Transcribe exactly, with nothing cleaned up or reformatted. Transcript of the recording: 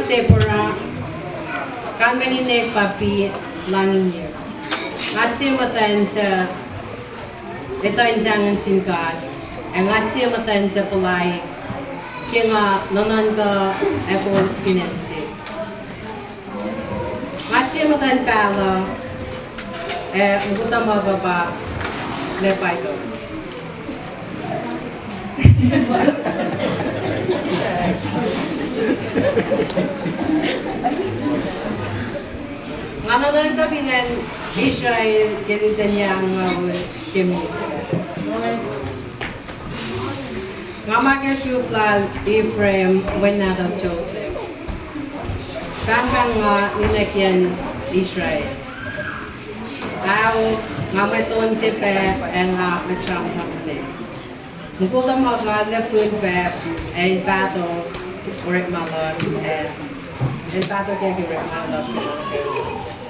Deborah, kalmacn inek pa Pilangiye. Nga sie muhtwacn suc etuh in sahngweng sin God, ac nga sie muhtwacn suc puhlaik ke nga nuhnuhnkuh ac kol fin acn se. Nga sie muhtwacn pahluh, ac mukul tuhmuhk uh pa Lepido. Nga nuhnuhnkuh fin acn Israel ke lusen yac angngaul ke misac. Nga ma ke sruhf lal Ephraim, wen nahtuhl Joseph. Pahngpahng nga ninac kiyacn Israel. Ao, nga mwet on se pac, ac nga mwet sramsram se. Mukul tuhmuhk nga lwelah fihl pac, ac el pahtok orekma luhk, ac el pahtok ke orekma luhk.